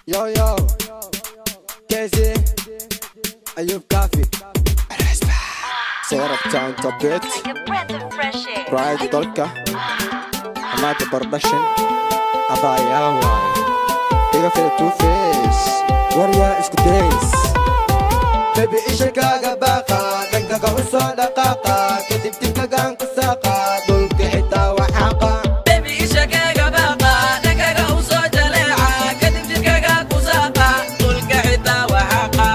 Yo yo, Casey, Ayub Kafi, Serabta on beat, Like a breath of fresh air. Ride dalka, Hamada Production, Abayawa, Iga fila Two Face, Warrior isku days. Baby isha kaaga baaqa, dhankaga u soo dhaqaaqa, kadib dibkagaan ku saaqa, dhulka xitaa waxaaqa. Baby isha kaaga baaqa, dhankaga u soo jaleeca, kadib jidhkaga ku saaqa, dhulka xitaa waxaaqa.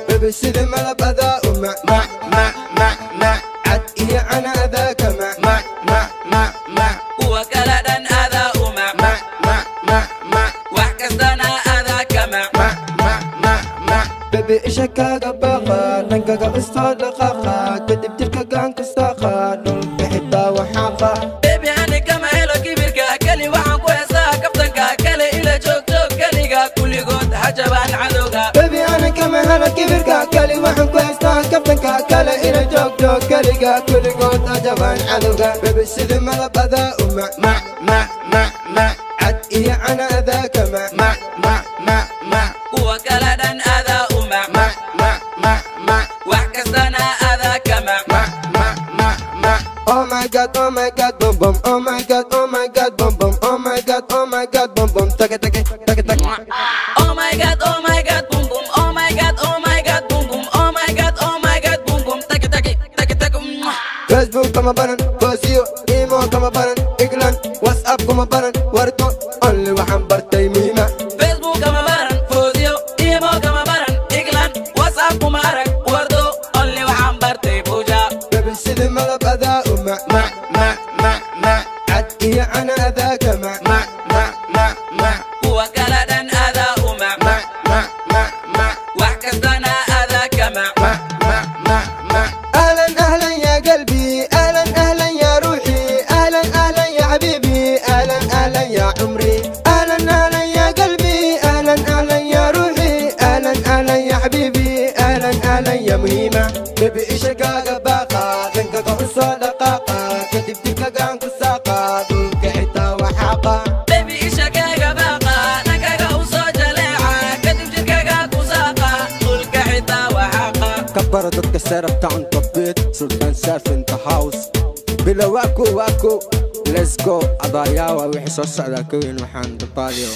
Baby sida malab adaa u mac mac mac mac mac, cad iyo cana adaa ka mac mac mac mac mac. Kuwa kala dhan adaa u mac mac mac mac mac, wax kastana adaa ka mac mac mac mac mac. Baby isha kaaga baaqa, dhankaga u soo dhaqaaqa, kadib jidhkagaan ku saaqa, dhulka xitaa waxaaqa. Baby ani kama helo kibirka, keli waxaan ku heesaa kaftanka, kale ila joog joog keliga, kulligood ha jabaan cadowga. Baby ana kama helo kibirka, kali waxaan ku haystaa kaftanka, kale ila joog joog keliga, kulligood ajabaan cadowga. Baby sida malab adaa u mac mac mac mac mac, cad iyo cana adaa ka mac mac mac mac mac. Kuwa kala dhan adaa u mac mac mac mac mac, wax kastana adaa ka mac mac mac mac mac. Oh my god, oh my god, boom boom. Oh my god, oh my god, boom boom. Oh my god, oh my god, boom boom. Take it, take it, take it, take it. Oh my god, oh my god, boom boom. Oh my god, oh my god, boom boom. Oh my god, oh my god, boom boom. Take it, take it, take it, take it. Mwah. Facebook kama baran, Fosiyo, Imo kama baran, England, WhatsApp kuma baran, Wardo, only waxaan bartay muhiima. Facebook kama baran, Fozio, Imo kama baran, England, WhatsApp kuma arag, Wardo, only waxaan bartay Buja. Baby sida malab adaa u mac mac mac mac mac, cad iyo cana adaa ka mac mac mac mac mac. Kuwa kala dhan adaa u mac mac mac mac mac, wax kastana adaa ka mac mac mac mac mac. أهلا أهلا يا قلبي، أهلا أهلا يا روحي، أهلا أهلا يا حبيبي، أهلا أهلا يا عمري، أهلا أهلا يا قلبي، أهلا أهلا يا روحي، أهلا أهلا يا حبيبي، أهلا أهلا يا مهمة. بيبي إيش كاغا باقا، دنكا عصا دقاقا، كتب تلك كساقا، دولك حتى وحاقا. Baby isha kaaga baaqa, dhankaga u soo jaleeca, kadib jidhkaga ku saaqa, dhulka xitaa waxaaqa. كبر dadka sarabta cunto beat Sultan Saf in the house bila wako wako, let's go. Abayawa wixii soo socdaa ka weyn waxaan dabaaliyo.